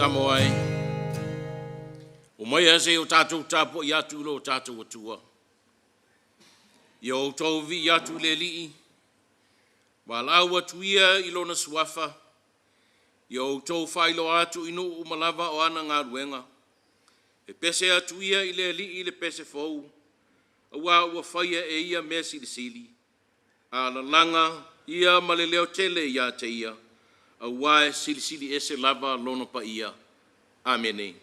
Samoa e, omaia seia o tatou tapuai atu i lo tatou Atua. Ia outou vivii atu i le Alii, valaau atu ia i Lona Suafa, ia outou faailoa atu i nuu uma lava o ana galuega. E pese atu ia i le Alii le pese fou, aua ua faia e ia mea silisili. Alalaga ia ma le leotele ia te ia, aua e silisili ese lava Lona paia. Amene.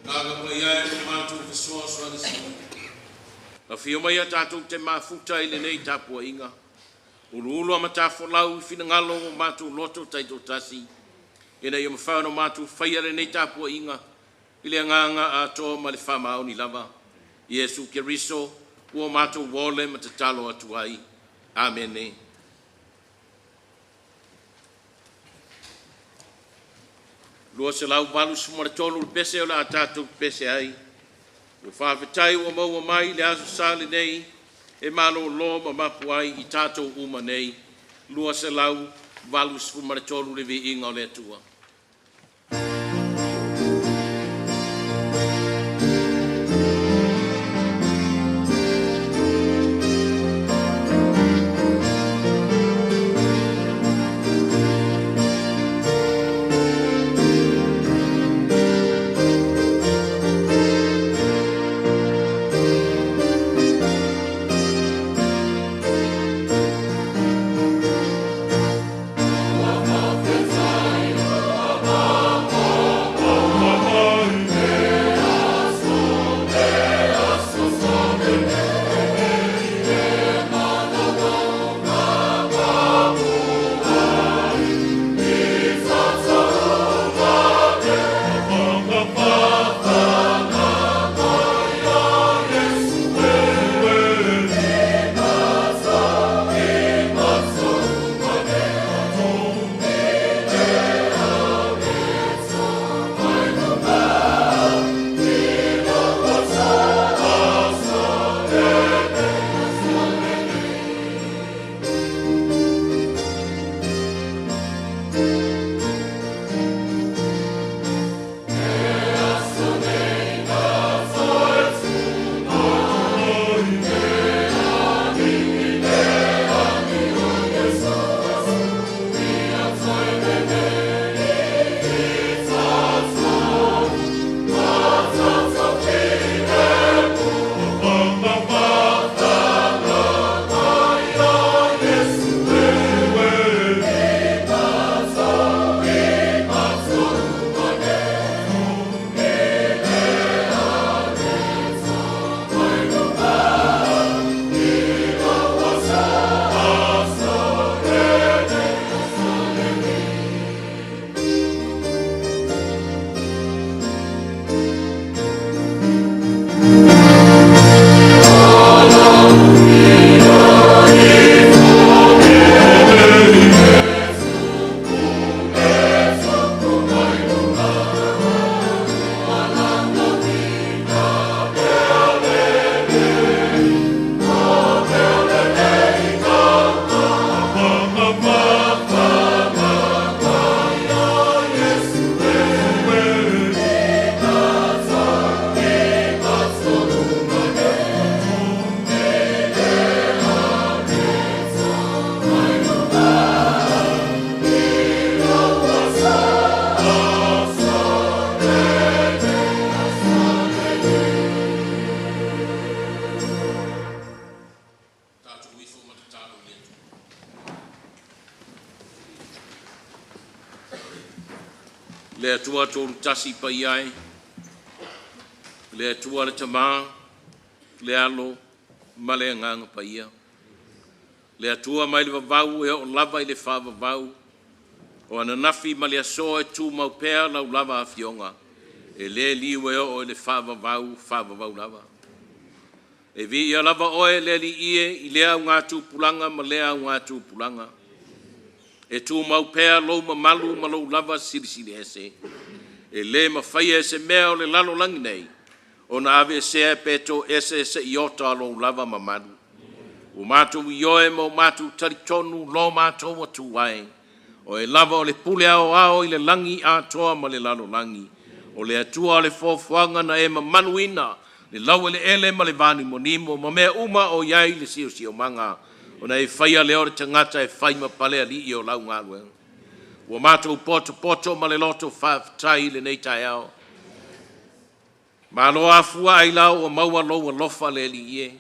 Agaga Paia e lo matou fesoasoani Sili, afio maia tatou te mafuta i lenei tapuaiga, uluuluamatafolau i finagalo ua matou loto taitoatasi, ina ia mafai ona matou faia lenei tapuaiga i le agaga atoa ma le faamaoni lava. Iesu Keriso ua matou ole ma tatalo atu ai. Amene. 283 le pese o le a tatou pepese ai. Ua faafetai ua maua mai le Aso Sa lenei e malolo ma mapu ai i tatou uma nei. 283 le viiga o le Atua. Faafetai Le Atua Toolutasi paia e, le Atua le Tama, le Alo ma le Agaga Paia, le Atua mai le vavau e oo lava i le faavavau, o ananafi ma le aso e tumau pea lau lava Afioga, e le liu e oo i le faavavau, faavavau lava. E viia lava Oe le Alii e i lea augatupulaga ma lea augatupulaga, e tumau pea lou mamalu ma lou lava Silisili Ese, e le mafaia e se mea o le lalolagi nei ona aveesea pe toese se iota o lou lava mamalu. Ua matou ioe ma o matou talitonu lo matou Atua e, Oe lava o le pule aoao i le lagi atoa ma le lalolagi, o le Atua o le foafoaga na e mamaluina le laueleele ma le vanimonimo ma mea uma o i ai le siosiomaga, ona e faia lea o le tagata e fai ma palealii o lau galuega. Ua matou potopoto ma le loto faafetai i lenei taeao. Malo afua ailao ua maua lou alofa le Alii e,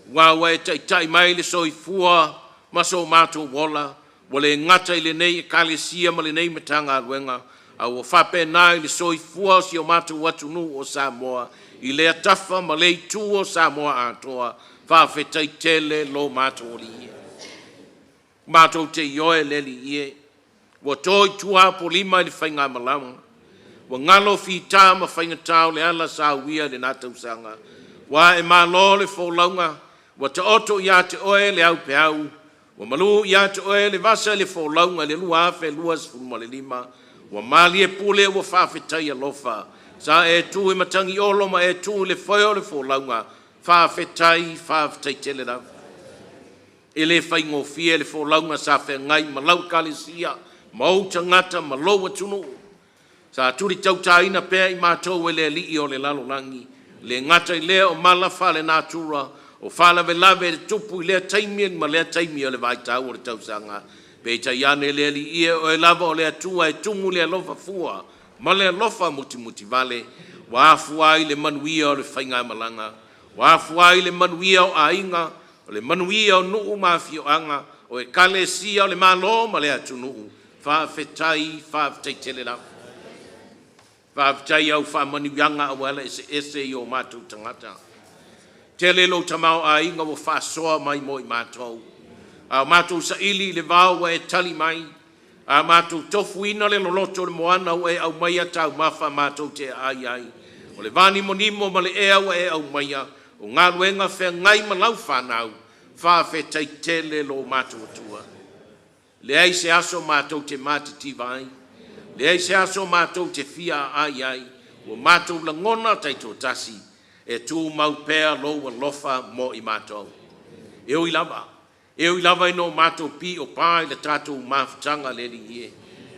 aua ua e taitai mai le soifua ma so matou ola, ua le gata i lenei Ekalesia ma lenei Matagaluega, a ua faapena i le soifua o si o matou atunuu o Samoa i lea tafa ma le itu o Samoa atoa. Faafetai tele lo matou Alii e. Matou te ioe le Alii e, ua to i tua Apolima i le faigamalaga, ua galo fita ma faigata o le ala sa uia i lena tausaga, ua ae malo le folauga, ua taoto ia te oe le aupeau, ua malu ia te oe le vasa i le folauga i le 2025, ua malie pule ua faafetai alofa, sa e tu i matagiolo ma e tu i le foe o le folauga, faafetai, faafetai tele lava. E le faigofie le folauga sa feagai ma lau Ekalesia ma ou tagata ma lou atunuu. Sa tuli tautaina pea i matou e le alii o le lalolagi, le gata i lea o mala faalenatura, o faalavelave e tupu i lea taimi ma lea taimi o le vaitau o le tausaga. Peitai ane le Alii e, oe lava o le Atua e tumu i le alofa fua ma le alofa mutimutivale, ua afua ai le manuia o le faigamalaga, ua afua ai le manuia o aiga, o le manuia o nuu ma afioaga, o ekalesia, o le Malo ma le atunuu. Faafetai, faafetai tele lava. Faafetai au faamanuiaga auala eseese i o matou tagata. Tele lou tamaoaiga ua faasoa mai mo i matou. A o matou saili i le vao ua e tali mai, a matou tofuina le loloto o le moana ua e aumaia taumafa matou te aai ai. O le vanimonimo ma le ea ua e aumaia, o galuega feagai ma lau fanau, faafetai tele lo matou Atua. Leai se aso matou te matitiva ai, leai se aso matou te fia aai ai, ua matou lagona taitoatasi e tumau pea lou alofa mo i matou. E ui lava, e ui lava ina o matou piopā i le tatou mafutaga le Alii e,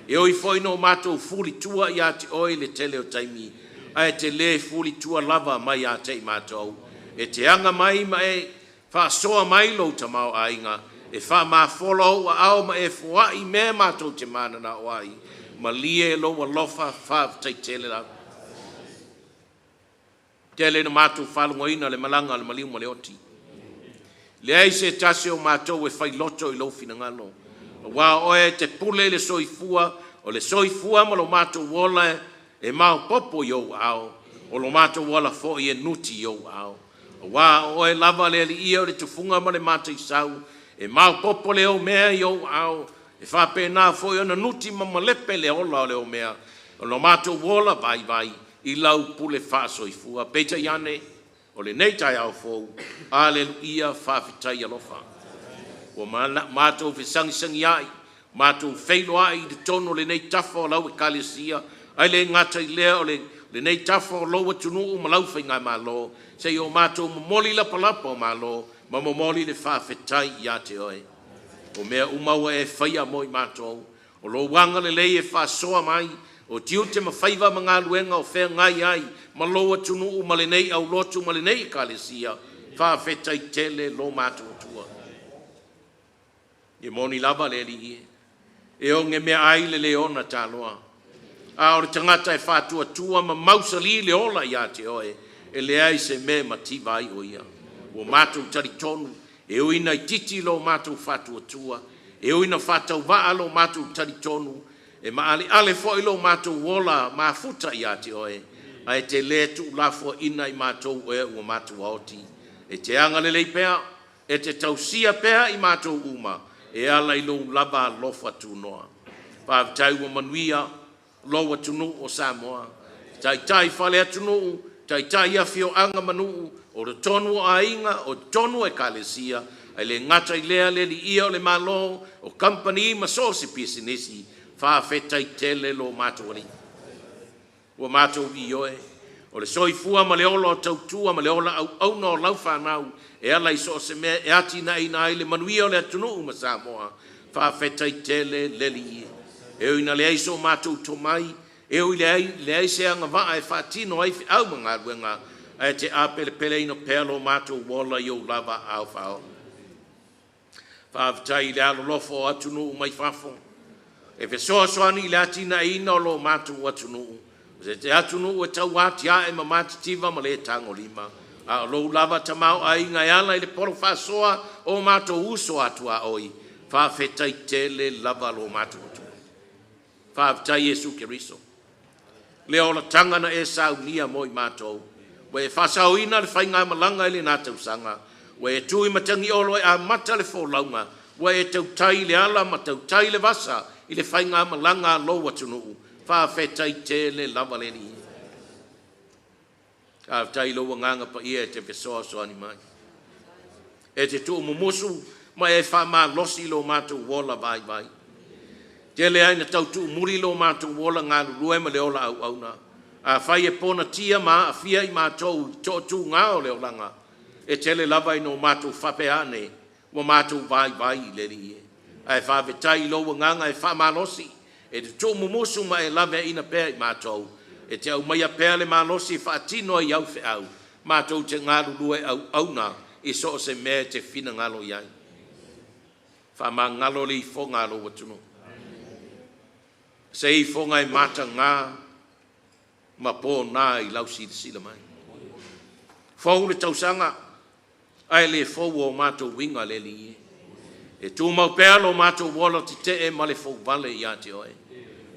e ui foi ina o matou fulitua ia te oe i le tele o taimi, ae te le fulitua lava mai ia te i matou. E te aga mai ma e faasoa mai lou tamaoaiga, e faamafola ou aao ma e foai mea matou te mananao ai. Malie lou alofa, faafetai tele lava. Tele na matou faalogoina le malaga a le maliu ma le oti. Leai se tasi o matou e failoto i lou finagalo, aua o oe e te pule i le soifua, o le soifua ma lo matou ola e maopoopo i ou aao, o lo matou ola foi e nuti i ou aao. Aua o oe lava le Alii o le tufuga ma le mataisau, e maopoopo le omea i ou aao, e faapena foi ona nuti ma malepe le ola o le omea, o lo matou ola vaivai i lau pule faasoifua. Peitai ane, o lenei taeao fou, aleluia, faafetai alofa. Ua matou fesagisagiai, matou feiloai i totonu o lenei tafa o lau Ekalesia, ae le gata i lea o lenei tafa o lou atunuu ma lau faigamalo, seia o matou momoli lapalapa o malo ma momoli le faafetai ia te oe. O mea uma ua e faia mo i matou, o lou agalelei e faasoa mai, o tiute ma faiva ma galuega o feagai ai ma lou atunuu ma lenei aulotu ma lenei Ekalesia, faafetai tele lo matou Atua. E moni lava le Alii e, e oge meaai le leona taloa, a o le tagata e faatuatua ma mausali le ola ia te oe, e leai se mea e mativa ai o ia. Ua matou talitonu, e ui ina itiiti lo matou faatuatua, e ui ina faatauvaa lo matou talitonu, E maaleale foi lo matou ola mafuta ia te oe, ae te le tuulafoaiina i matou o e ua matuaoti. E te agalelei pea, e te tausia pea i matou uma, e ala i lou lava alofa tunoa. Faafetai ua manuia lou atunuu o Samoa, taitai faale-atunuu, taitai afioaga ma nuu, o totonu o aiga, o totonu o ekalesia, ae le gata i lea le liia o le Malo, o kamupani ma so o se pisinisi, faafetai tele lo matou Alii. Ua matou ioe, o le soifua ma le ola o tautua ma le ola auauna o lau fanau e ala i so o se mea e atinaeina ai le manuia o le atunuu ma Samoa. Faafetai tele le Alii. E ui ina leai so matou tomai, e ui ina leai se agavaa e faatino ai feau ma galuega, ae te apelepeleina pea lo matou ola i ou lava aao faaola. Faafetai i le alolofa o atunuu mai fafo e fesoasoani i le atinaeina o lo matou atunuu, o se atunuu e tau atiae ma matitiva ma le tagolima, a o lou lava tamaoaiga e ala i le polo faasoa o matou uso a tuaoi. Faafetai tele lava lo matou Atua. Faafetai Iesu Keriso, le olataga na e saunia mo i matou, ua e faasaoina le faigamalaga i lena tausaga, ua e tu i matagiolo e amata le folauga, ua e tautai i le ala ma tautai le vasa i le faigamalaga a lou atunuu. Faafetai tele lava le Alii. Faafetai i lou Agaga Paia e te fesoasoani mai, e te tuumumusu ma e faamalosi lo matou ola vaivai. Tele lava ina tau tuumuli lo matou ola galulue ma le ola auauna. Afai e ponatia ma aafia i matou i toatuga o le olaga, e tele lava ina o matou faapea ane, ua matou vaivai i le Alii e. Ae faafetai i lou Agaga e faamalosi, e te tuumumusu ma e laveaina pea i matou, e te aumaia pea le malosi e faatino ai au feau, matou te galulue auauna i so o se mea e te finagalo i ai. Faamagalo le ifoga a lou atunuu, se ifoga e mataga ma pona i lau silasila mai. Fou le tausaga ae le fou o matou uiga le Alii e. E tumau pea lo matou ola tetee ma le fouvale ia te Oe.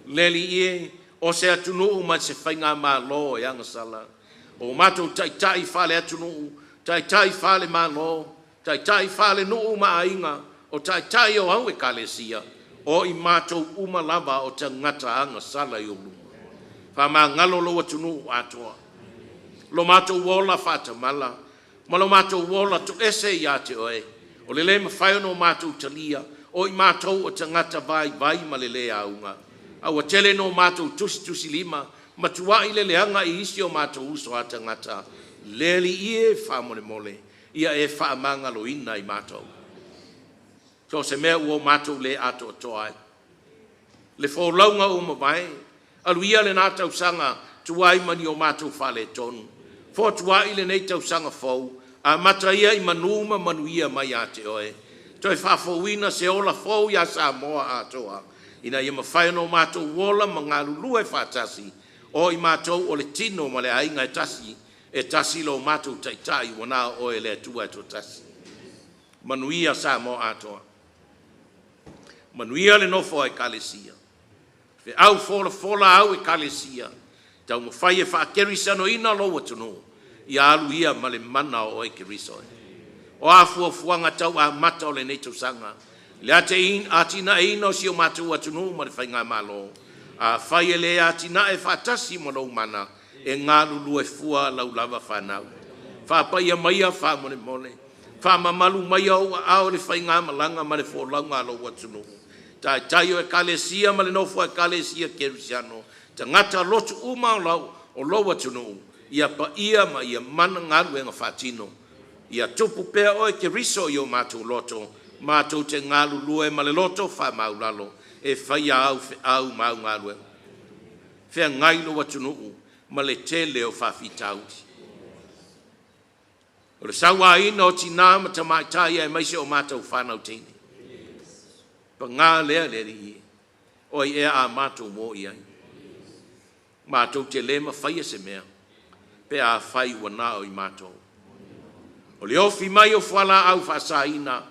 Le Alii e, o se atunuu ma se faigamalo e agasala, o matou taitai faale-atunuu, taitai faale-Malo, taitai faale-nuu ma aiga, o taitai o au ekalesia, o i matou uma lava o tagata agasala i ou luma. Faamagalo lou atunuu atoa, lo matou ola faatamala ma lo matou ola toese ia te Oe, o le le mafai ona o matou talia, o i matou o tagata vaivai ma le le auga, a ua tele ina o matou tusitusilima ma tuuai le leaga i isi o matou uso a tagata. Le Alii e, faamolemole ia e faamagaloina i matou. So o se mea ua o matou le atoatoa ai, le folauga ua mavae, alu ia lena tausaga tuai ma ni o matou faaletonu, fotuai lenei tausaga fou, amata ia i manu ma manuia mai ia te Oe, toe faafouina se ola fou ia Samoa atoa, ina ia mafai ona o matou ola ma galulue faatasi, o i matou o le tino ma le aiga e tasi, e tasi lo matou Taitai ua na o Oe le Atua e Toatasi. Manuia Samoa atoa. Manuia le nofo a Ekalesia, feau folafola a au Ekalesia, taumafai e faakerisianoina lou atunuu, ia alu ia ma le mana o oe Keriso. O a fuafuaga tau amata o lenei tausaga, le atinaeina o si o matou atunuu ma le Faigamalo, afai e le atinae faatasi ma lou mana, e galulue fua lau lava fanau. Faapaia maia faamolemole, faamamalu maia ou aao i le faigamalaga ma le folauga a lou atunuu, taitai o Ekalesia ma le nofo a Ekalesia Kerisiano, tagata lotu uma o lou atunuu, ia paia ma ia mana galuega faatino. Ia tupu pea oe Keriso i o matou loto, matou te galulue ma le loto faamaualalo e faia au feau ma au galuega. Feagai lou atunuu ma le tele o faafitauli, o le sauaina o tinā ma tamaitai aemaise o matou fanau teine. Paga lea le Alii e, o ai ea a matou o i ai? Matou te le mafaia se mea pe afai ua na o i matou. O le ofi mai o fualaau faasaina,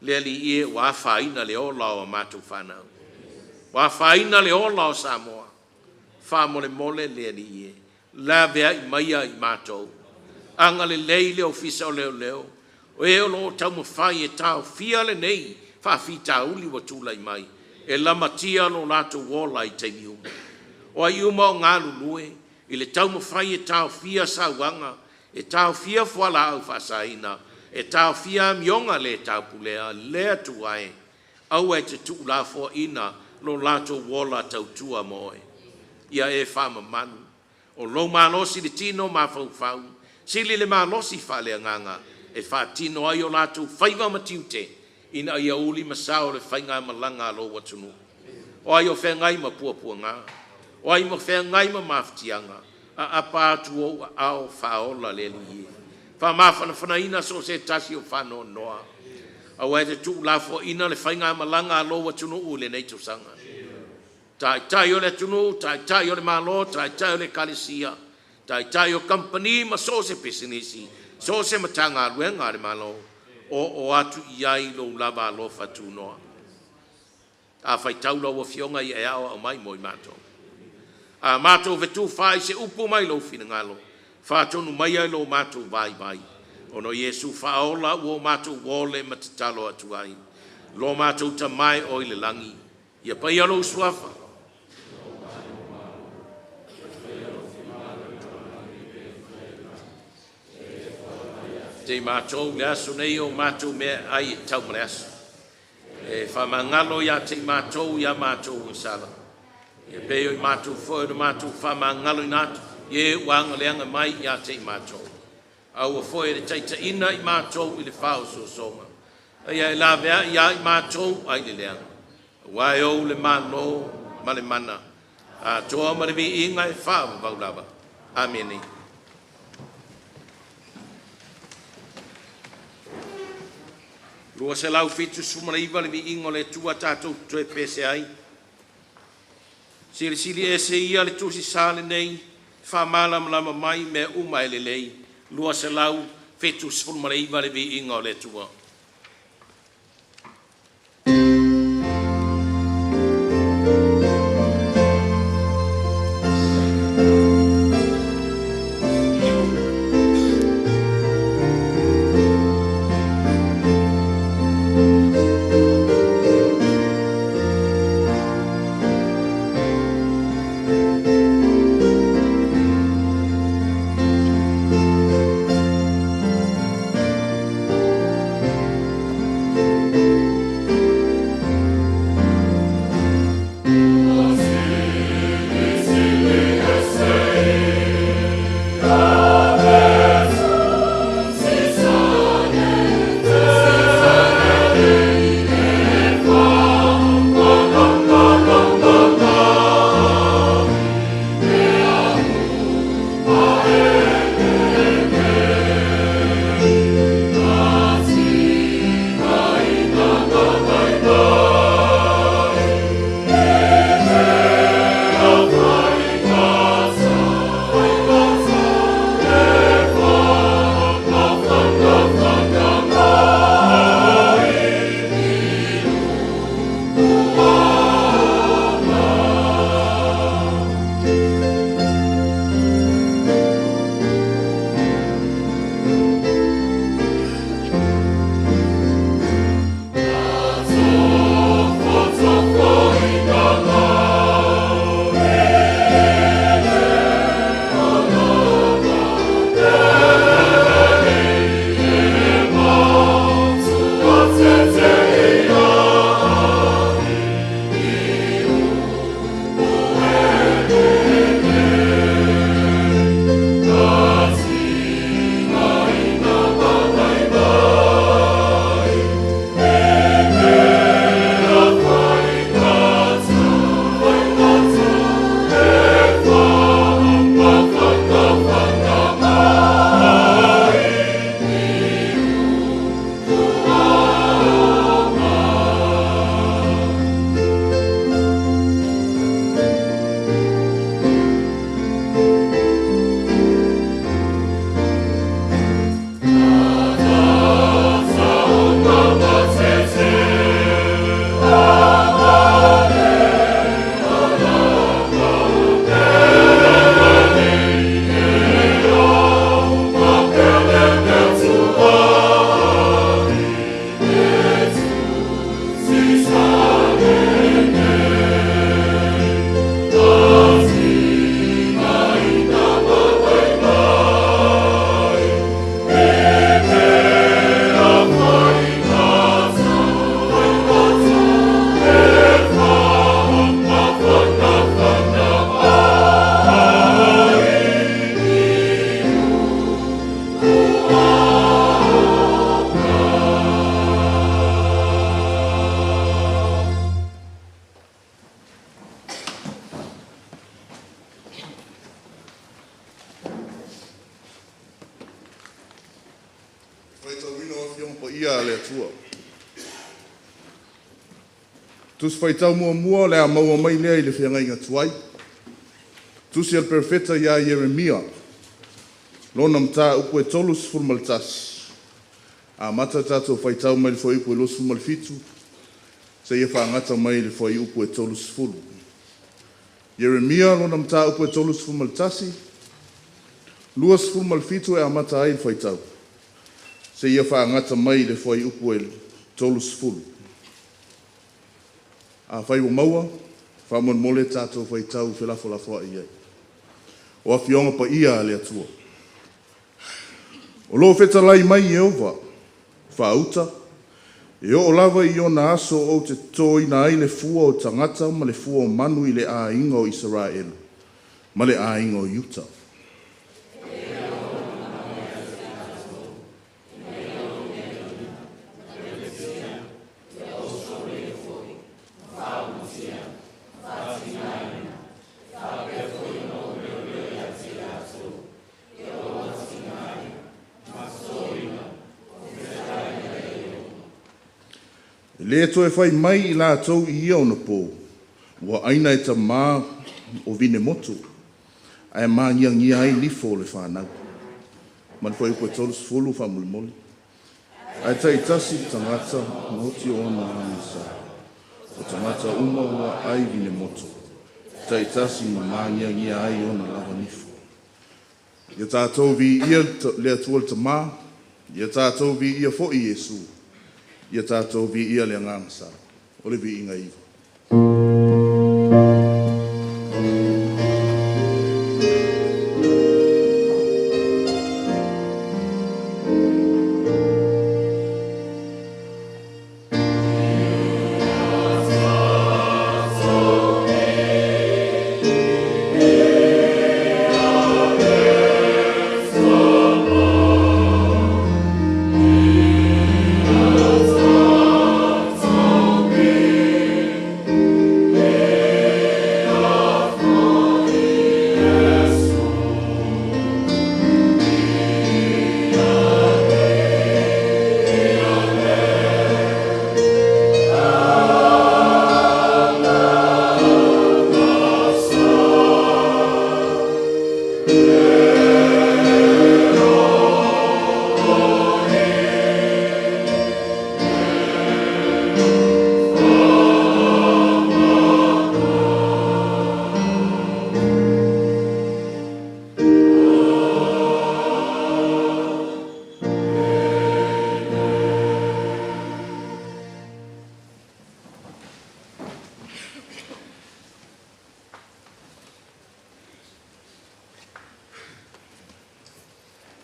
le Alii e, ua afaina le ola o a matou fanau. Ua afaina le ola o Samoa, faamolemole le Alii e, laveai maia i matou. Agalelei le Ofisa o Leoleo, o e o lo o taumafai e taofia lenei faafitauli ua tulai mai, e lamatia lo latou ola i taimi uma. O ai uma o galulue i le taumafai e taofia sauaga, e taofia fualaau faasaina, e taofia amioga le taupulea, le Atua e, aua e te tuulafoaina lo latou ola tautua mo Oe. Ia e faamamalu, o lou malosi i le tino mafaufau, sili le malosi faaleagaga e faatino ai o latou faiva ma tiute ina ia uli ma sao le faigamalaga a lou atunuu. O ai o feagai ma puapuaga, o ai o feagai ma mafatiaga, aapa atu ou aao faaola le Alii e, faamafanafanaina so o se tasi o faanoanoa, aua e te tuulafoaiina le faigamalaga a lou atunuu i lenei tausaga. Taitai o le atunuu, Taitai o le Malo, Taitai o Ekalesia, Taitai o Kamupani ma so o se pisinisi, so o se Matagaluega a le Malo, oo atu i ai lou lava alofa tunoa. A faitau lau Afioga ia e aoao mai mo i matou. A matou fetufaai se upu mai lou finagalo, faatonu maia lo matou vaivai, ona o Iesu Faaola ua matou ole ma tatalo atu ai. Lo matou Tama e oe i le lagi, ia paia lou Suafa. Te i matou le aso nei o matou mea ai e tau ma le aso. E faamagalo ia te i matou ia matou e sala, e pei o i matou foi na matou faamagaloina atu i e ua agaleaga mai ia te i matou. Aua foi e le taitaiina i matou i le faaosoosoga, a ia e laveai ia i matou ai le leaga, aua e ou le Malo ma le mana, atoa ma le viiga e faavavau lava. Amene. 279 le Viiga o le Atua tatou te toe pese ai. Silisili Ese Ia le Tusi Sa lenei e faamalamalama mai mea uma e lelei. 279 le Viiga o le Atua. Afioga Paia a le Atua. Tusi Faitau muamua o le a maua mai lea i le Feagaiga Tuai. Tusi a le Perofeta ia Ieremia, lona mataupu e 31, amata le tatou faitau mai le fuaiupu e 27 seia faagata mai le fuaiupu e 30. Ieremia lona mataupu e 31, 27 e amata ai le faitau, seia faagata mai le fuaiupu e 30. Afai ua maua, faamolemole tatou faitau felafolafoai ai. O Afioga Paia a le Atua. O lo o fetalai mai Ieova, faauta, e oo lava i ona aso ou te totoina ai le fua o tagata ma le fua o manu i le aiga o Isaraelu ma le aiga o Iuta. E le toe fai mai i latou i ia ona po, ua aina e tamā o vinemotu, ae magiagia ai nifo o le fanau. Ma le fuaiupu e 30 faamolemole. Ae taitasi le tagata moti o ona agisa, o tagata uma ua ai vinemotu, taitasi ma magiagia ai ona lava nifo. Ia tatou viia le Atua le Tamā, ia tatou viia foi Iesu, ia tatou viia le Agaga Sa. O le viiga iva.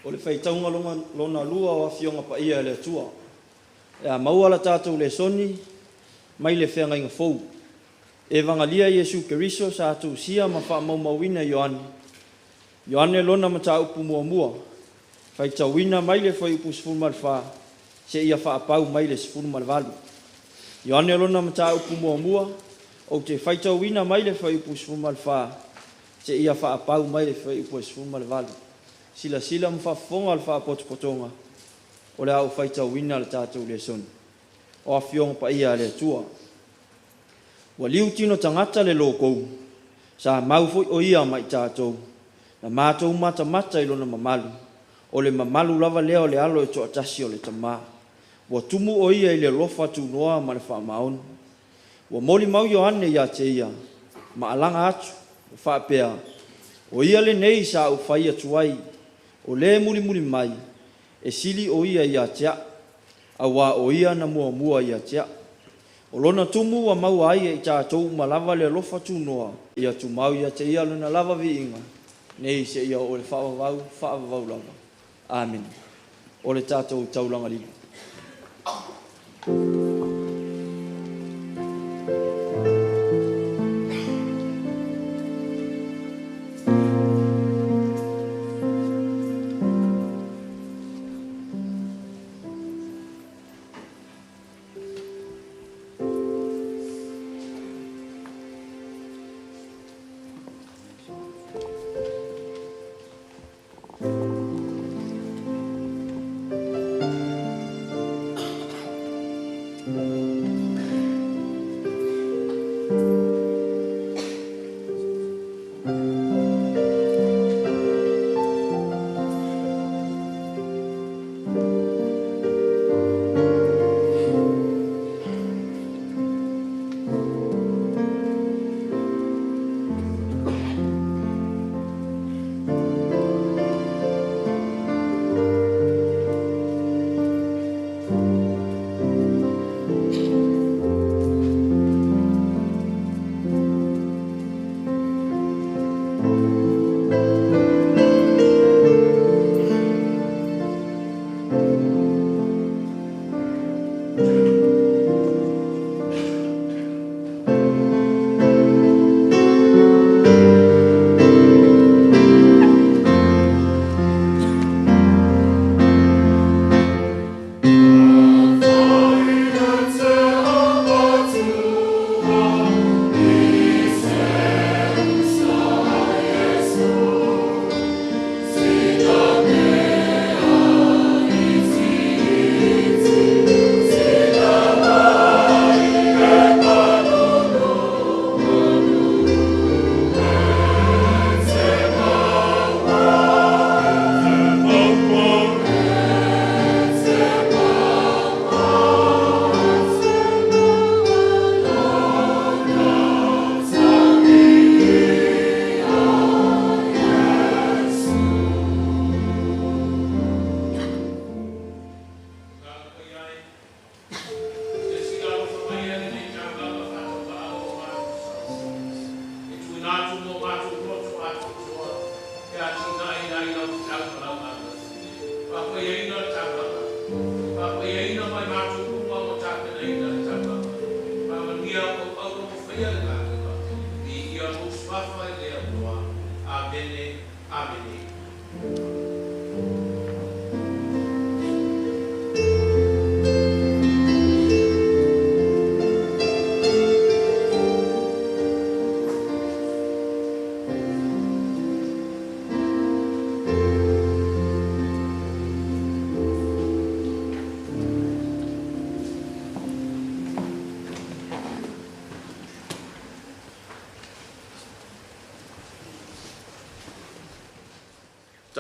O le faitauga lona lua o Afioga Paia a le Atua. E a maua la tatou lesoni mai le Feagaiga Fou. Evagalia Iesu Keriso sa tusia ma faamaumauina e Ioane. Ioane lona mataupu muamua, faitauina mai le fuaiupu 14 seia faapau mai le 18. Ioane lona mataupu muamua, ou te faitauina mai le fuaiupu 14 seia faapau mai le fuaiupu 18. Silasila ma faafofoga le faapotopotoga o le a ou faitauina le tatou lesoni. O Afioga Paia a le Atua. Ua liu tino tagata le lokou, sa mau foi o Ia ma i tatou, na matou matamata i lona mamalu, o le mamalu lava lea o le Alo e toatasi o le Tamā. Ua tumu o Ia i le alofa tunoa ma le faamaoni. Ua molimau Ioane ia te ia, ma alaga atu, ma faapea, O Ia lenei sa ou fai atu ai, o le mulimuli mai, e sili o Ia ia te a'u, auā o Ia na muamua ia te a'u. O Lona tumu ua maua ai e i tatou uma lava le alofa tunoa, ia tumau ia te Ia Lona lava viiga, nei seia oo i le faavavau, faavavau lava. Amene. O le tatou taulaga lilo.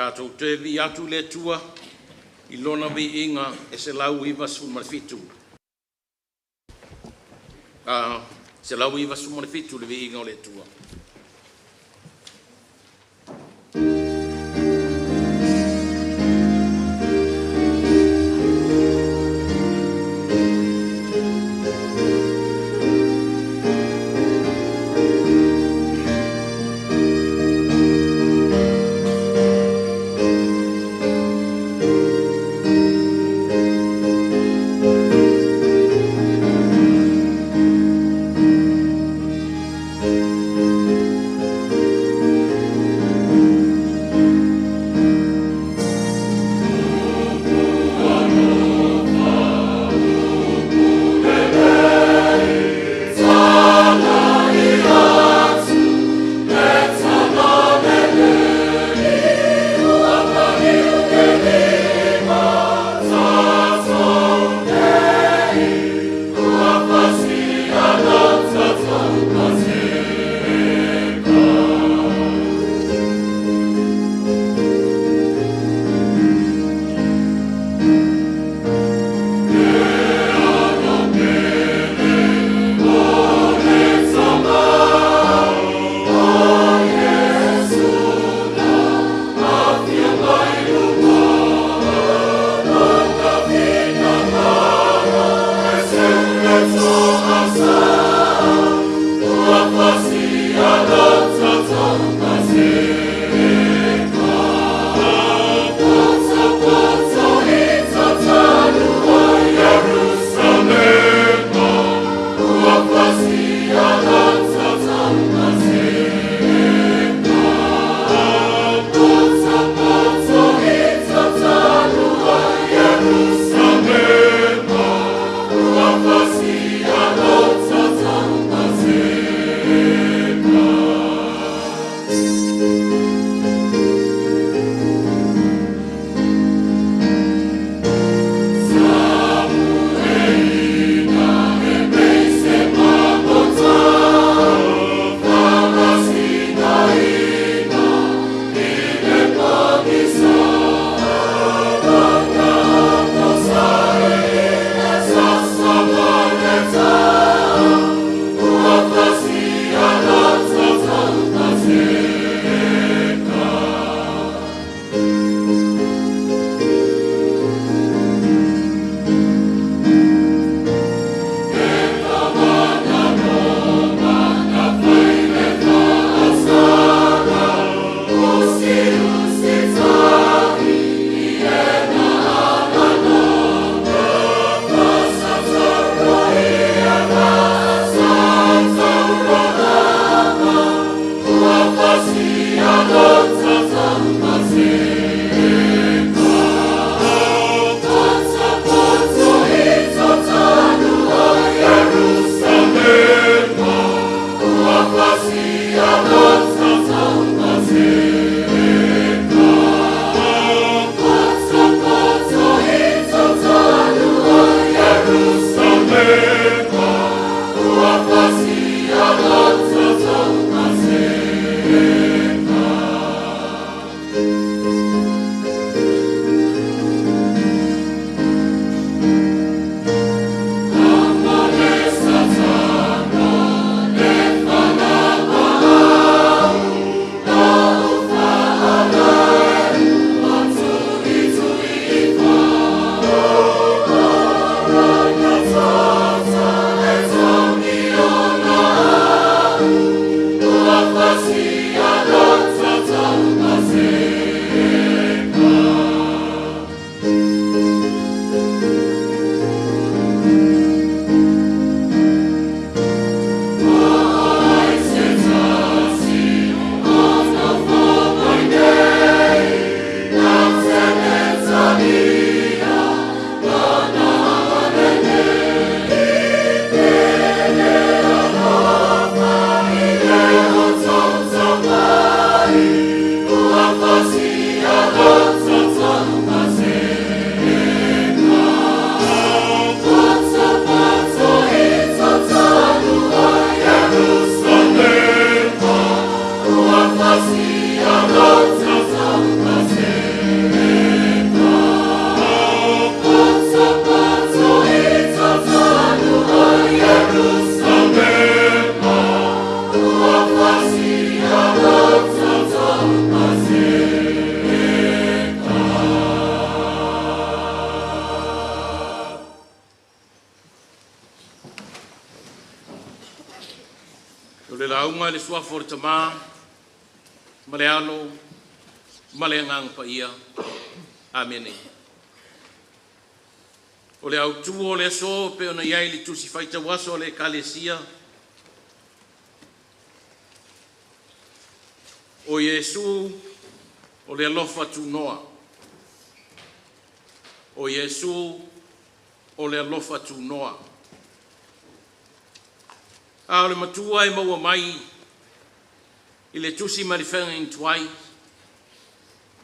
Tatou toe vi'i atu le Atua i lona viiga e 197. 197 le viiga o le Atua. lauga i le Suafa o le Tama ma le Alo ma le Agaga Paia. Amene. O le autu o le aso pe ona i ai le tusi faitau aso a le Ekalesia, o Iesu o le alofa tunoa. O Iesu o le alofa tunoa. A o le matua e maua mai i le tusi mai le feagaiga tuai,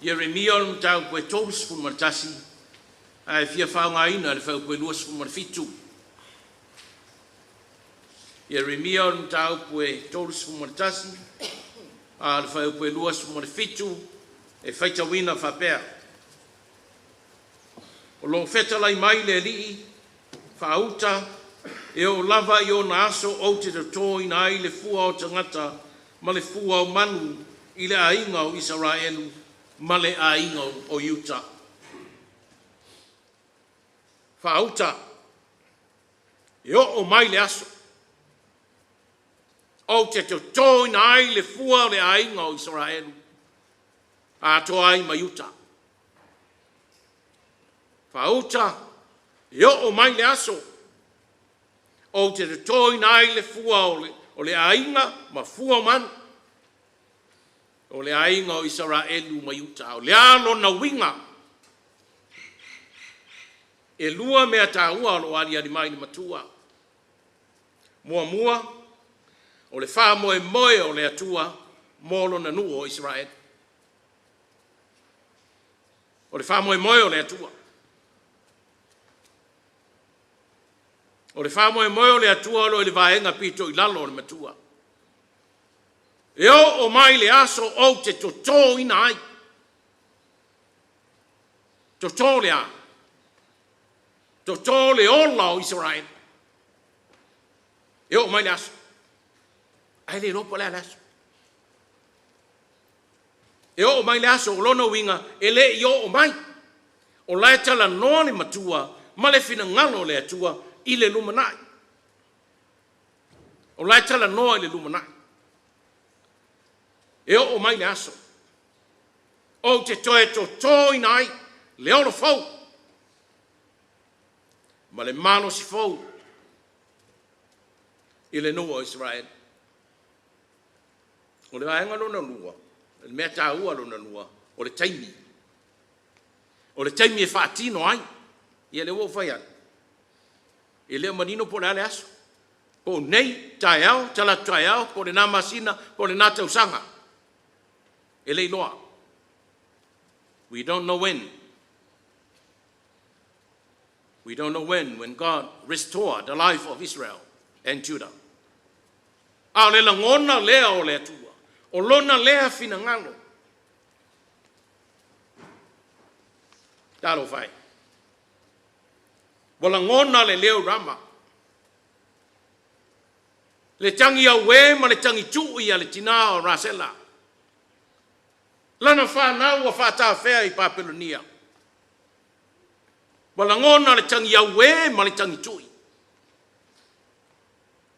Ieremia o le mataupu e 31, ae fia faaaogaina le fuaiupu e 27. Ieremia o le mataupu e 31, a o le fuaiupu e 27 e faitauina faapea: O lo o fetalai mai le Alii, faauta e oo lava i ona aso ou te totoina ai le fua o tagata ma le fua o manu i le aiga o Isaraelu ma le aiga o Iuta. Faauta, e oo mai le aso ou te totoina ai le fua o le aiga o Isaraelu atoa ai ma Iuta. Faauta, e oo mai le aso ou te totoina ai le fua o le aiga ma fua o manu, o le aiga o Isaraelu ma Iuta. O le a lona uiga? E lua mea taua o lo o aliali mai i le matua. Muamua, o le faamoemoe o le Atua mo lona nuu o Isaraelu. O le faamoemoe o le Atua. O le faamoemoe o le Atua o lo o i le vaega pito i lalo o le matua. E oo mai le aso ou te totoina ai. Toto le a? Toto le ola o Isaraelu. E oo mai le aso. Ae le iloa po o le a le aso. E oo mai le aso, o lona uiga e le i oo mai. O la e talanoa le matua ma le finagalo o le Atua i le lumanai. O la e talanoa i le lumanai. E oo mai le aso, ou te toe totoina ai le olo fou ma le malosi fou i le nuu o Isaraelu. O le vaega lona lua, o le mea taua lona lua, o le taimi. O le taimi e faatino ai. Ia lea ua ou fai atu, e le o manino po o le a le aso. Po o nei, taeao, talaatu taeao, po o lena masina, po o lena tausaga. E le iloa. We don't know when. We don't know when God restored the life of Israel and Judah. A o le lagona lea o le Atua, o lona lea finagalo. Talofa e. Ua lagona le leo Rama, le tagi auē ma le tagi tui a le tina o Rasela. Lana fanau ua faatafea i Papelonia. Ua lagona le tagi auē ma le tagi tui.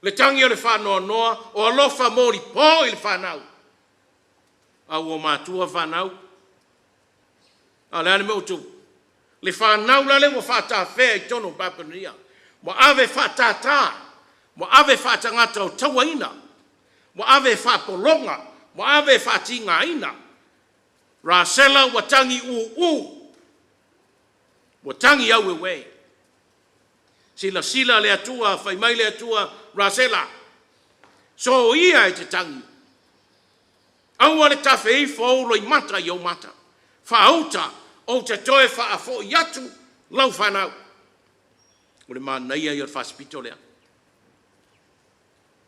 Le tagi o le faanoanoa o alofa molipo i le fanau. A ua matua fanau, a o le a le mea ua tupu? Le fanau lale ua faatafea i totonu o Papelonia. Ua ave faatātā, ua ave faatagata o tauaina, ua ave faapologa, ua ave faatigaina. Rasela ua tagi ū, ua tagi aueuē. Silasila le Atua, fai mai le Atua, Rasela, soia e te tagi, aua le tafe ifo ou loimata i ou mata. Faauta, ou te toe faafoi atu lau fanau. O le manaia ia o le faasipito lea.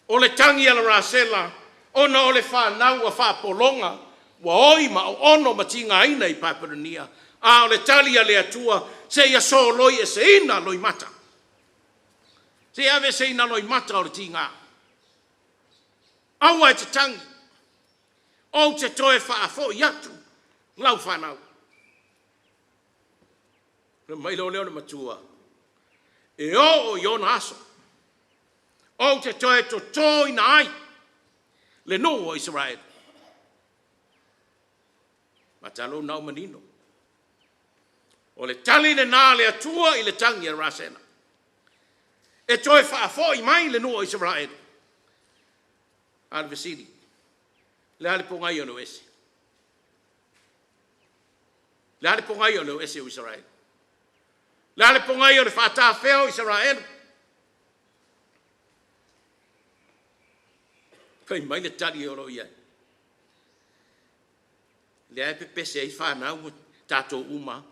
O le tagi a le Rasela, ona o le fanau ua faapologa, ua oi ma oono ma tigaina i Papelonia, a o le tali a le Atua, seia soloi eseina loimata. Se ave seina loimata o le tiga. Aua e te tagi, ou te toe faafoi atu lau fanau. Mai lea o le matua, e oo i ona aso, ou te toe totoina ai Le nuu o Isaraelu. Matalo na o manino. O le tali lenā a le Atua i le tagi a Rasena. E toe faafoi mai le nuu o Isaraelu. A le fesili, le a le pogai o le o ese? Le a le pogai o le o ese o Isaraelu? Le a le pogai o le faatafea o Isaraelu? Fai mai le tali o lo o i ai. Lea e pepese ai fanau tatou uma.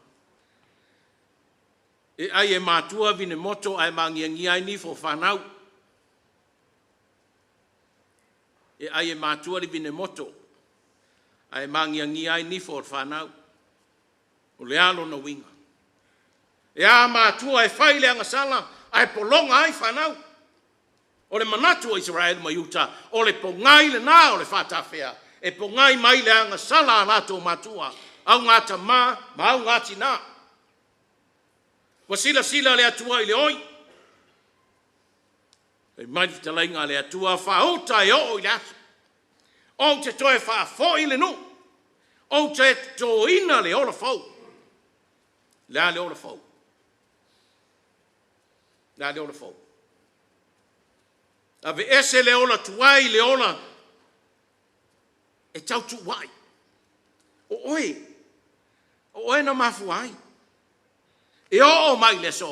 E ai e matua vinemoto ae magiagia ai nifo o fanau. E ai e matua le vinemoto ae magiagia ai nifo o le fanau. O le a lona uiga? E a matua e fai le agasala ae pologa ai fanau. O le manatu o Isaraelu ma Iuta, o le pogai lenā o le faatafea, e pogai mai le agasala a latou matua, augatama ma augatinā. Ua silasila le Atua i le oi, fai mai le fetalaiga a le Atua, faauta e oo i le aso, ou te toe faafoi le nuu, ou te totoina le ola fou. Le a le ola fou? Le a le ola fou? Aveese le ola tuai, le ola e tautuuai. O oe na mafua ai. E oo mai le aso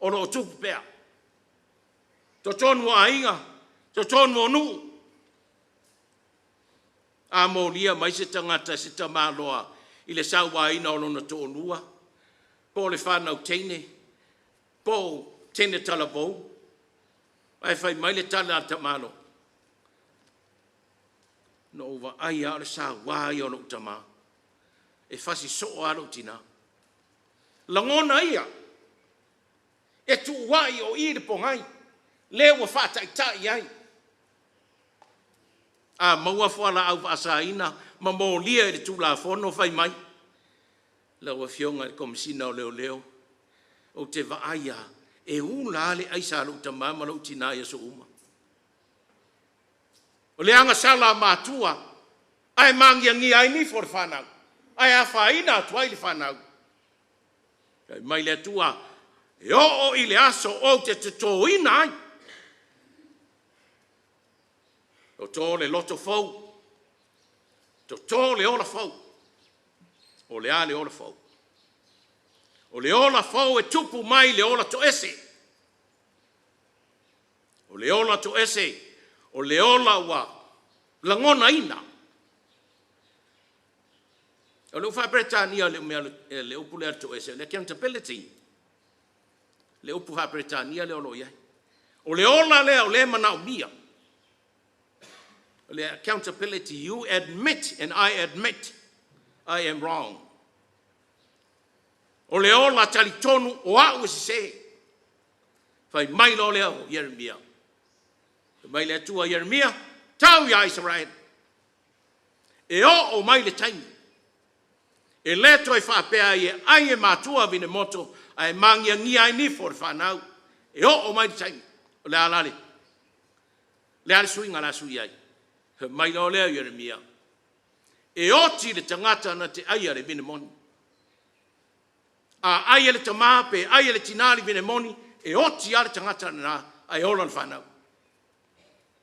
o lo o tupu pea. Totonu o aiga, totonu o nuu, a molia mai se tagata se tamaloa i le sauaina o lona toalua, po o le fanau teine, po o teine talavou, ae fai mai le tala a le tamaloa, na ou vaai lava o le saua ia o lou tama, e fasi soo lava lou tina. Lagona ia, e tuuai o i le pogai, le ua faataitai ai. A maua fualaau faasaina ma molia i le Tulafono, fai mai, lau Afioga i le Komesina o Leoleo, ou te vaai lava, e ula lava le aisa a lou tama ma lou tina i aso uma. O le agasala a matua, ae magiagia ai nifo o le fanau, ae afaina atu ai le fanau. Fai mai le Atua, e oo i le aso ou te totoina ai. Toto le loto fou, toto le ola fou. O le a le ola fou? O le ola fou e tupu mai le ola toese. O le ola toese, o le ola ua lagonaina. O le faa-Peretania le mea le upu lea toese, le accountability. Le upu faa-Peretania lea o lo o i ai. O le ola lea o le manaomia. O le accountability, you admit and I admit I am wrong. O le ola talitonu o au e sese. Fai mai lo lea o Ieremia. Fai mai le Atua Ieremia, tau ia Israel. E oo mai le taimi. E le toe faapea ai e ai e matua vinemoto ae magiagia ai nifo o le fanau. E oo mai le taimi. O le a la le, le a le suiga la sui ai. Fai mai lo lea Ieremia. E oti le tagata na te aia le vinemoni. A ai e le tamā pe ai e le tinā le vinemoni, e oti a le tagata na ae ola le fanau.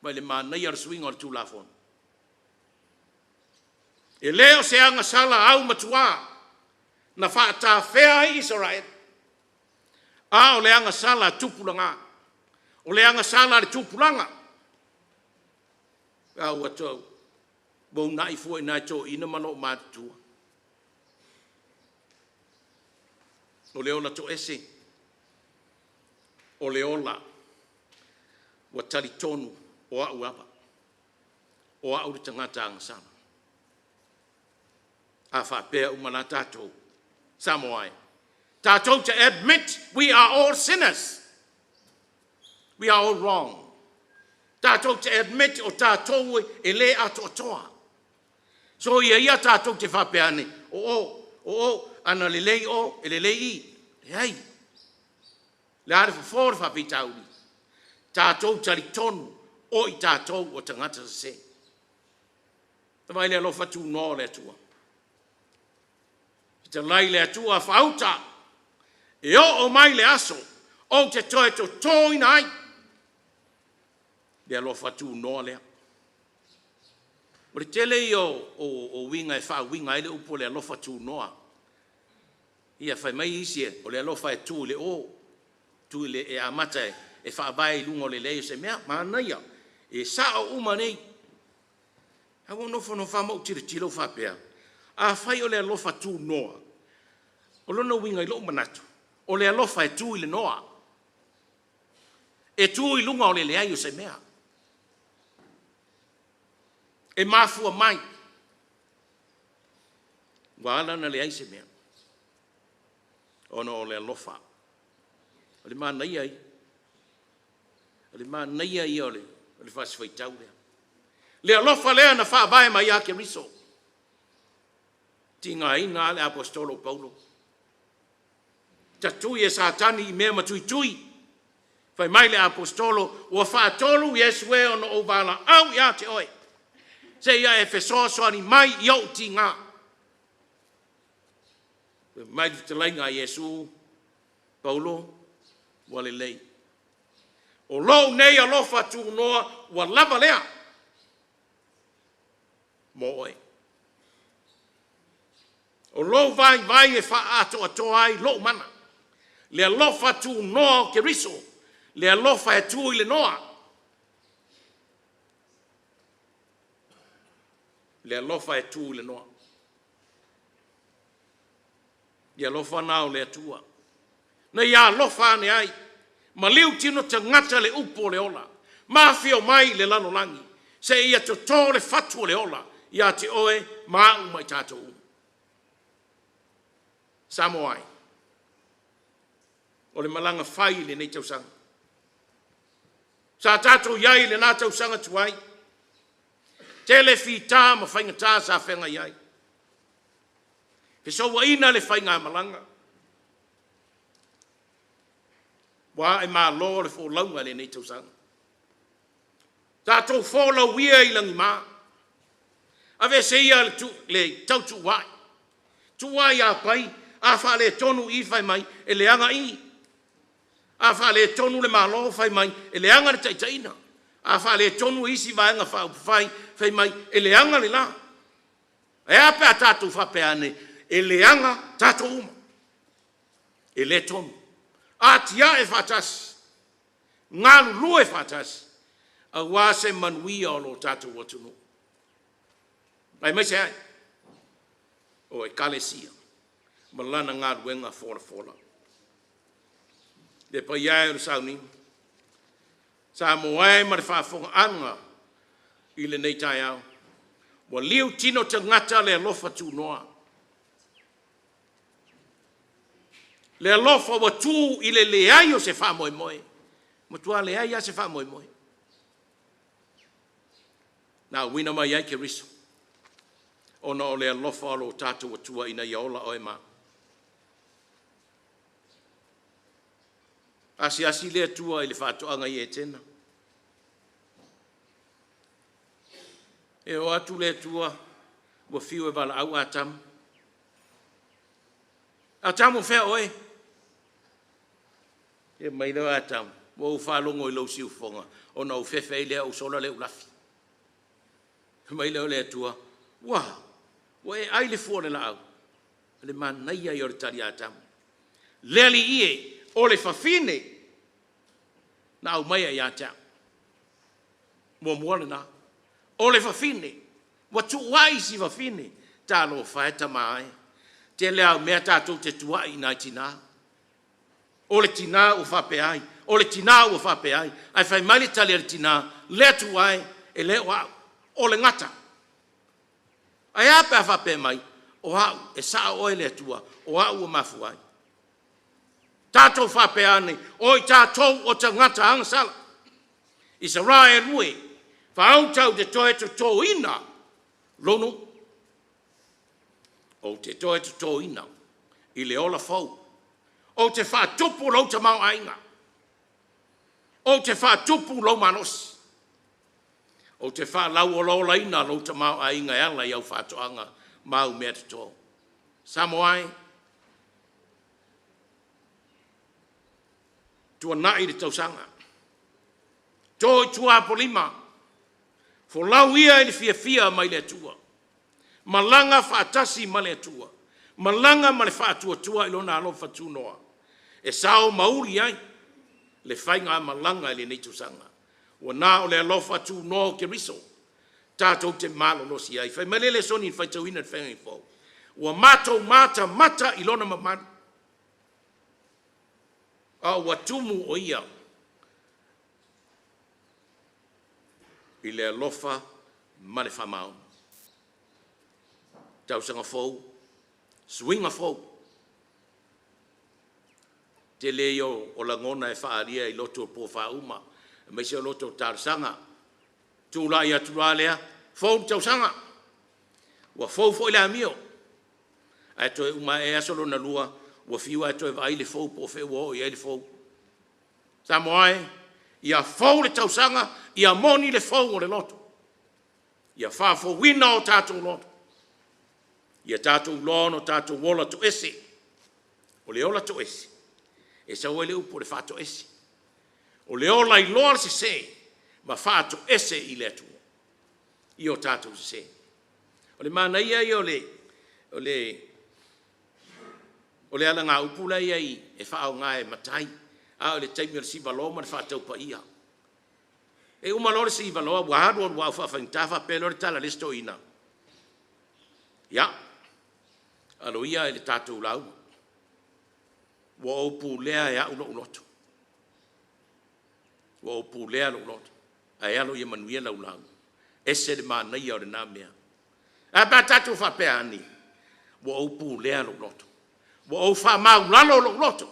Mai le manaia o le suiga o le Tulafono. E le o se agasala au matua na faatafea ai Israel. A o le agasala tupulaga. O le agasala le tupulaga. A ua tau ua unai fua i nai toeaiina ma loo matutua. O le ola toese, o le ola ua talitonu o au ava, o au le tagata agasala. A faapea uma la tatou, Samoa e. Tatou to admit we are all sinners. We are all wrong. Tatou te admit o tatou e le atoatoa. So ia ia tatou te faapea ane, o, ana lelei o, e lelei i. Leai. Le a le fofo le faafitauli. Tatou talitonu o i tatou o tagata sese. Vaai le alofa tunoa o le Atua. Fetalai le Atua faauta, e oo mai le aso ou te toe totoina ai le alofa tunoa lea. O le tele ia o uiga e faauiga ai le upu o le alofa tunoa. Ia fai mai isi o le alofa e tu i le o, tu i le e amata e faavae i luga o le leai o se mea. Manaia, e sao uma nei. Ae ua ou nofonofo lava ma ou tilotilo faapea, afai o le alofa tunoa, o lona uiga i lou manatu, o le alofa e tu i le noa, e tu i luga o le leai o se mea. E mafua mai ua ala ona leai se mea, ona o le alofa. O le manaia ia. O le manaia ia o le Fasi Faitau lea. Le alofa lea na faavae mai ia Keriso. Tigaina lava le Aposetolo o Paulo, tatui e Satani i mea matuitui. Fai mai le Aposetolo, ua faatolu Iesu e ona ou valaau ia te oe, seia e fesoasoani mai i ou tiga. Fai mai le fetalaiga a Iesu, Paulo, ua lelei. O lou nei alofa tunoa ua lava lea mo oe. O lou vaivai e faaatoatoa ai lou mana. Le alofa tunoa o Keriso, le alofa e tu i le noa, le alofa e tu i le noa. Le alofa lena o le Atua. Na ia alofa ane ai, maliu tino tagata le upu o le ola, ma afio mai i le lalolagi, seia toto le fatu o le ola ia te oe ma au ma i tatou uma. Samoa e, o le malaga fai i lenei tausaga. Sa tatou i ai i lena tausaga tuai, tele fita ma faigata sa feagai ai, fesouaina le faigamalaga, ua ae malo le folauga i lenei tausaga. Tatou folau ia i lagima, aveese ia le tautuua'i, tuuai a pai, a faaletonu i, fai mai e leaga i, a faaletonu le Malo fai mai e leaga le taitaiga, a faaletonu isi Vaega Faaupufai fai mai e leaga le la. Ae a pe a tatou faapea ane, e leaga tatou uma, e le tonu. Atiae faatasi, galulue faatasi aua se manuia o lo tatou atunuu, aemaise ai o Ekalesia ma lana galuega folafola. Le paia e o le sauniga, Samoa e ma le faafofogaaga i lenei taeao, ua liu tino tagata le alofa tunoa, le alofa ua tu i le leai o se faamoemoe, ua matua leai lava se faamoemoe, na auina mai ai Keriso ona o le alofa o lo tatou Atua ina ia ola oe ma au. Asiasi le Atua i le faatoaga i Etena, e o atu le Atua ua fiu e valaau Atamu, Atamu o fea oe? Fai mai le o Atamu, ua ou faalogo i lou siufofoga ona ou fefe ai lea ou sola lea ou lafi. Fai mai lea o le Atua, ua a? Ua e ai le fua o le laau? O le manaia ia o le tali a Atamu. Le Alii e, o le fafine na aumaia ia te au. Muamua lena. O le fafine, ua tuuai i si fafine. Talofa e tama e, tele lava o mea tatou te tuuai i nai tina. O le tina ua faapea ai, o le tina ua faapea ai, ae fai mai le tali a le tina, le Atua e, e le o au, o le gata. Ae a pe a faapea mai, o au, e sao oe le Atua, o au ua mafua ai. Tatou faapea ane, o i tatou o tagata agasala. Isaraelu e, faauta ou te toe totoina lou nuu, ou te toe totoina i le ola fou, ou te faatupu lou tamaoaiga, ou te faatupu lou malosi. Ou te faalauolaolaina lou tamaoaiga e ala i au faatoaga ma au meatoto. Samoa e, tuanai le tausaga, to i tua apolima, folau ia i le fiafia mai le Atua, malaga faatasi ma le Atua, malaga ma le faatuatua i Lona alofa tunoa, e sao ma uli ai le faigamalaga i lenei tausaga. Ua na o le alofa tunoa o Keriso tatou te malolosi ai. Fai mai le lesona i le faitauina i le Feagaiga Fou, ua matou matamata i lona mamalu, a ua tumu o Ia i le alofa ma le faamaoni. Tausaga fou, suiga fou, tele ia o lagona e faaalia i loto o po uma aemaise o loto o talosaga. E tulai atu loa lea, fou le tausaga, ua fou foi le amio, ae toe uma ae aso lona lua ua fiu lava e toe vaai le fou po o fea ua oo i ai le fou. Samoa e, ia fou le tausaga, ia moni le fou o le loto, ia faafouina o tatou loto, ia tatou iloa ona tatou ola toese. O le ola toese, e sau ai le upu o le faatoese, o le ola iloa le sese ma faatoese i le Atua i o tatou sese. O le manaia ia o le alagaupu la e i ai e faaaoga e matai, a o le taimi o le sivaloa ma le faataupaia. E uma loa le sivaloa ua alu alu lava ua faafaigata, faapea loa le tala a le isi toeaina, “Ia, alo ia i le tatou lauga, ua ou pulea e au lou loto, ua ou pulea lou loto, ae alo ia manuia lau lauga.” E ese le manaia o lena mea. Ae a pe a tatou faapea ane, “Ua ou pulea lou loto, ua ou faamaualalo lou loto.”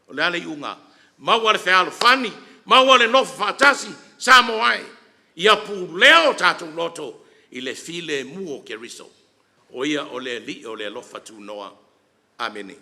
O le a le iuga? Maua le fealofani, maua le nofo faatasi. Samoa e, ia pulea o tatou loto i le filemu o Keriso, o Ia o le Alii o le alofa tunoa. Amene.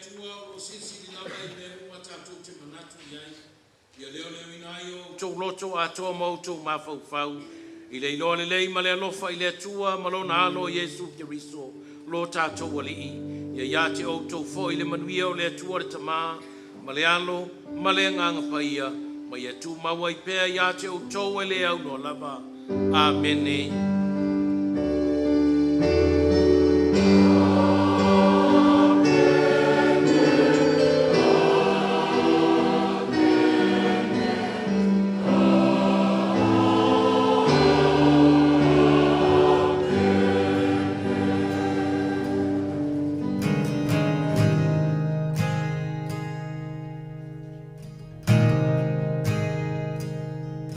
Atua o lo o silisili lava i mea uma tatou te manatu i ai, ia leoleoina ai o outou loto atoa ma outou mafaufau, i le iloa lelei ma le alofa i le Atua ma lona alo Iesu Keriso, lo tatou Alii. Ia ia te outou foi le manuia o le Atua le Tamā, ma le Alo, ma le Agaga Paia, ma ia tumau ai pea ia te outou e le aunoa lava. Amene.